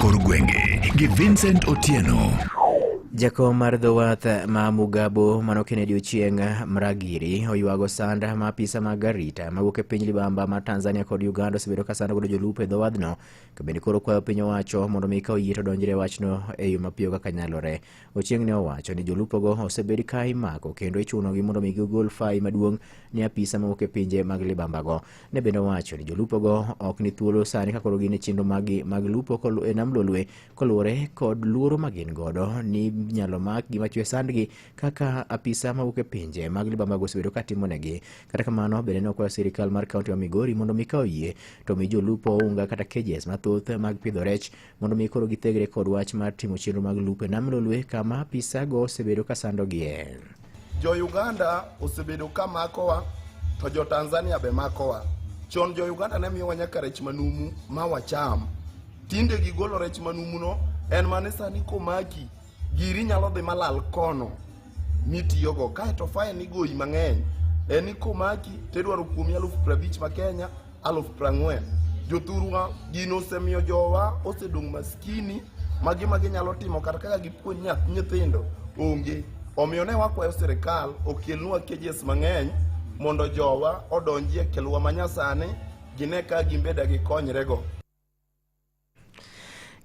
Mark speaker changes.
Speaker 1: kor gwenge gi Vincent Otieno.
Speaker 2: Jakom mar dho wath ma Mugabo mano Kennedy Ochieng Mragiri oywago sand ma apisa mag arita mawuok e piny libamba mar Tanzania kod Uganda osebedo ka sando godo jolupo e dho wadhno to bende koro kwayo piny owacho mondo mi ka oyie to donjre e wachno e yo mapiyo kaka nyalore. Ochieng ne owacho ni jolupogo osebed ka imako kendo ichunogi mondo mi gigol fai maduong' ne apisa mawuok e pinje mag libambago. Ne bende owacho ni jolupogo ok ni thuolo sani ka koro gin e chenro maggi mag lupo e nam Lolwe koluwore kod luoro ma gin godo ni nyalo makgi machwe sandgi kaka apisa mawuok e pinje mag libambago osebedo ka timonegi. Kata kamano bende ne okwayo sirikal mar kaunti ma Migori mondo mi ka oyie to mi jolupo unga kata cages mathoth mag pidho rech mondo mi koro githegre kod wach mar timo chenro mag lupo e nam Lolwe kama apisago osebedo ka sandogie.
Speaker 3: Jo Uganda osebedo ka makowa to jo Tanzania be makowa. Chon jo Uganda ne miyowa nyaka rech manumu ma wacham. Tinde gigolo rech manumuno en mane sani komaki giri nyalo dhi malal kono mitiyogo. Kaeto fine igoyi mang'eny en ni komaki tidwaro kuomi 50,000 ma Kenya 40,000. Jothurwa gino osemiyo jowa osedong' maskini ma gima ginyalo timo kata kaka gipuonj nyithindo onge. Omiyo ne wakwayo sirikal okelnwa cages mang'eny mondo jowa odonjie kelwa manyasani gine ka gimbeda gikonyrego.